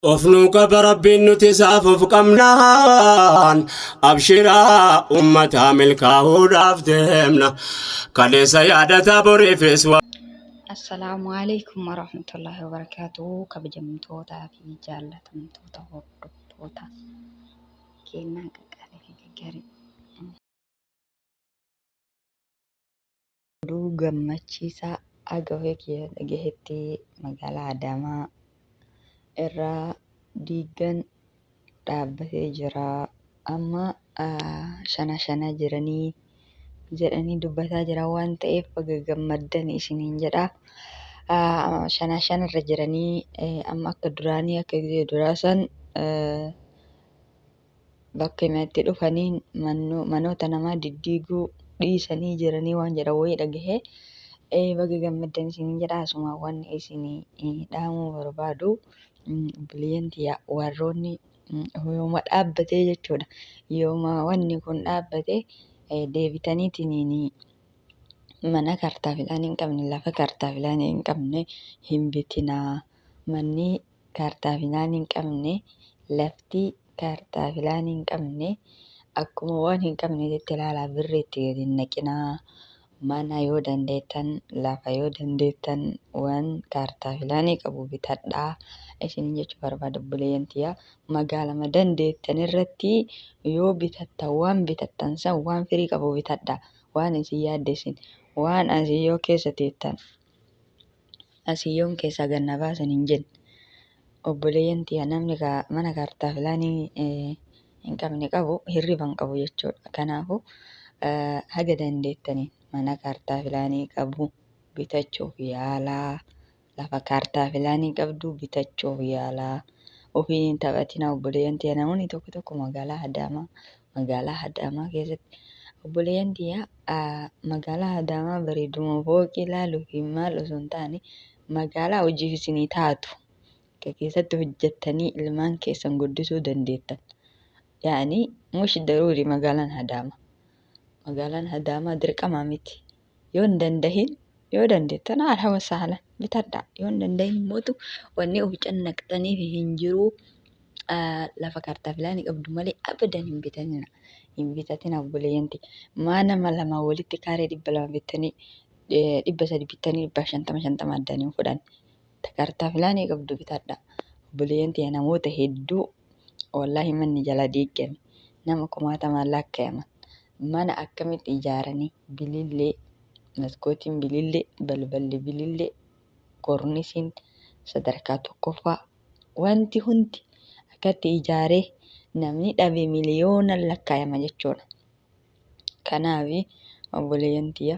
Of nuu qaba Rabbiin nuti isaaf of qabnaan abshiraa ummataa milkaa'uudhaaf deemna kaleessa yaadataa boriifis waa. Assalaamu alaikum warahmatullahi wabarakatuh. Kabajamtootaa fi jaallatamtoota hordoftoota kennaa qaqqaalii fi gaggaarii. Oduu gammachiisaa haga ofii kiyya dhagahetti magaalaa Adaamaa irraa diiggan dhaabbatee jira. Amma shana shana jiranii jedhanii dubbataa jiran waan ta'eef baga gammaddan isiniin jedha. Shana shanarra jiranii amma akka duraanii akka gizee duraa san Bakka itti dhufaniin manoota namaa diddiiguu dhiisanii jiranii waan jedhan wayii dhagahe. Baga gammaddan isiniin jedha. Asumaan wanni isinii dhaamuu barbaadu obboleeyyan tiyya warroonni yooma dhaabbatee jechuudha. Yooma wanni kun dhaabbate deebitaniitiniin mana kaartaa filaanii hin qabne lafa kaartaa filaanii hin qabne hin bitinaa. Manni kaartaa filaanii hin qabne lafti kaartaa filaanii hin qabne akkuma waan hin qabneetitti ilaalaa birrii itti gadi hin naqinaa. Mana yoo dandeettan lafa yoo dandeettan waan kaartaa filaanii qabu bitadhaa isiniin jechuu barbaada obboleeyyan tiyya. Magaalama dandeettan irratti yoo bitattan waan bitattan san waan firii qabu bitadhaa. Waan isin yaaddessin waan asii yoo keessa teettan asii yoom keessaa gad na baasan hin jenne. Obboleeyyan tiyya namni ka mana kaartaa filaanii hin qabne qabu hirriba hin qabu jechuudha. Kanaafuu haga dandeettaniin mana kaartaa filaanii qabu bitachuuf yaalaa. Lafa kaartaa filaanii qabdu bitachuuf yaalaa. Ofiin hin taphatinaa obboleeyyan tiyya namoonni tokko tokko magaalaa Adaamaa magaalaa Adaamaa keessatti obboleeyyan tiyya magaalaa Adaamaa bareeduma fooqii ilaaluu fi maal osoo hin taane magaalaa hojiif isinii taatu ka keessatti hojjettanii ilmaan keessan guddisuu dandeettan. Yaani mush daruuri magaalaan Adaamaa. Magaalaan Adaamaa dirqama miti. Yoo hin dandahin yoo dandeettan haala wasaalan bitadhaa. Yoo hin dandahin mootu wanni of cannaqxaniif hin jiru. Lafa kaartaa filaanii qabdu malee abadan hin bitanina. Hin bitatina obboleeyyan tiyya. Maa nama lama walitti kaaree 200 bittanii 300 bittanii 150 50 addaan hin fudhanne. Ta kaartaa filaanii qabdu bitadhaa. Obboleeyyan tiyya namoota hedduu wallaahi manni jalaa diiggame. Nama kumaatamaan laakkayaman. Mana akkamitti ijaaranii bilillee, maskootiin bilillee, balballi bilillee, kornisiin sadarkaa tokkoffaa wanti hundi akkatti ijaaree namni dhabe miliyoonaan lakkaayama jechuudha. Kanaaf obboleeyyan tiyya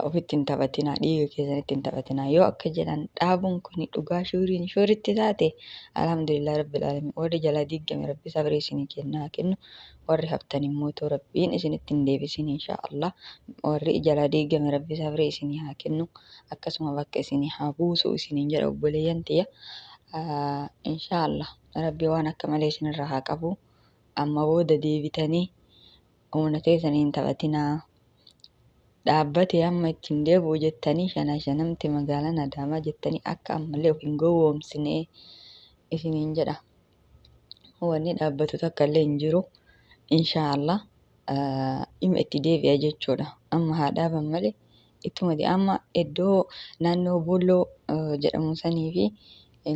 ofitti hin taphatinaa, dhiiga keessanitti hin taphatinaa. Yoo akka jedhan dhaabuun kun dhugaa shuuriin shuuritti taate alhamdulillah rabbil aalamiin. Warri jalaa diiggame rabbi sabrii isinii kennaa haa kennu. Warri haftan immoo too rabbiin isinitti hin deebisin inshaa Allah. Warri jalaa diiggame rabbi sabrii isinii haa kennu. Akkasuma bakka isinii haa buusu isiniin jedha obboleeyyan tiyya. Inshaa Allah rabbi waan akka malee isinirraa haa qabu. Amma booda deebitanii humna teessaniin hin taphatinaa. Dhaabbate amma itti hin deebi'u jettanii shana shanamte magaalaan Adaamaa jettanii akka ammallee of hin gowwoomsine isiniin jedha. Wanni dhaabbatu takka illee hin jiru. Inshaa Allah dhimma itti deebi'a jechuudha. Amma haa dhaaban malee ittuma amma iddoo naannoo Boolloo jedhamu sanii fi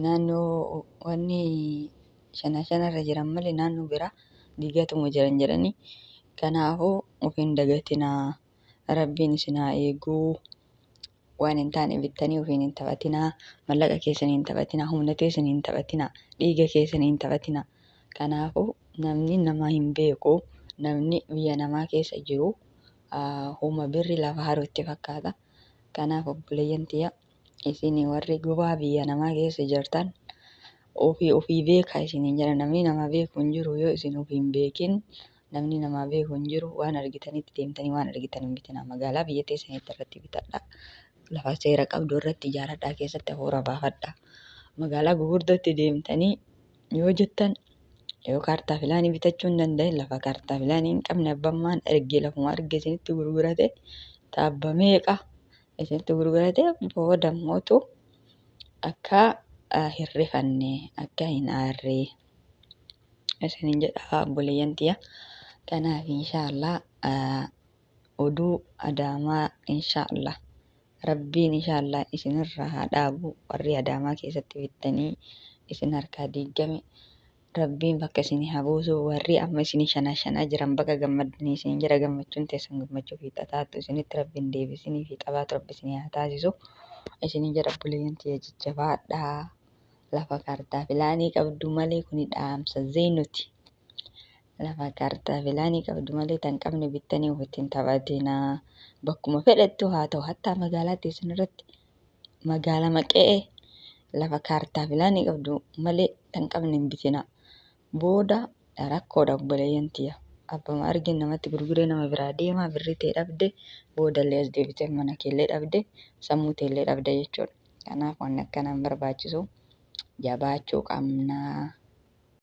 naannoo wanni shana shanarra jiran malee naannoo biraa diigatuma jiran jedhanii. Kanaafuu of hin dagatinaa. Rabbiin isin haa eegu. Waan hin taane bittanii ofiin hin taphatinaa. Mallaqa keessaniin hin taphatinaa. Humna teessaniin hin taphatinaa. Dhiiga keessaniin hin taphatinaa. Kanaafuu namni nama hin beeku. Namni biyya namaa keessa jiru huma birri lafa haru itti fakkaata. Kanaaf obboleeyyan tiyya isin warri gubaa biyya namaa keessa jirtan ofii ofii beekaa isiniin jedha. Namni nama beeku hin jiru yoo isin ofii hin beekin namni namaa beeku hin jiru. Waan argitanitti deemtanii waan argitan hin bitinaa. Magaalaa biyya teessanitti irratti bitadhaa. Lafa seera qabdu irratti ijaaradhaa keessatti hafuura baafadhaa. Magaalaa gurguddootti deemtanii yoo jettan yoo kaartaa filaanii bitachuu hin danda'in lafa kaartaa filaanii hin qabne abbammaan ergee lafuma arge isinitti gurgurate taabba meeqa isinitti gurgurate booda mootu akka hin rifanne, akka hin aarre isinin jedha obboleeyyan tiyya. Kanaaf inshaallah oduu Adaamaa inshaallah Rabbiin inshaallah isinirraa haa dhaabu. Warri Adaamaa keessatti bittanii isin harkaa diiggame Rabbiin bakka isinii haa buusu. Warri amma isinii shanaa shanaa jiran baga gammaddanii isin jira. Gammachuun teessan gammachuu fiixa taatu isinitti Rabbiin deebisinii fi qabaatu Rabbi isinii haa taasisu isinin jedha obboleeyyan tiyya, jajjabaadhaa. Lafa kaartaa filaanii qabdu malee, kuni dhaamsa zeenuti. Lafa kaartaa filaanii qabdu malee tan qabne bittanii ofitti hin taphatinaa. Bakkuma fedhattu haa ta'u, hattaa magaalaa teessan irratti, magaalaa maqee, lafa kaartaa filaanii qabdu malee tan qabne hin bitinaa. Booda rakkoodha obboleeyyan tiyya. Abbama argin namatti gurguree nama biraa deemaa, birrii tee dhabde, boodallee as deebitee mana keellee dhabde, sammuu teellee dhabde jechuudha. Kanaaf wanni akkanaa hin barbaachisu, jabaachuu qabnaa.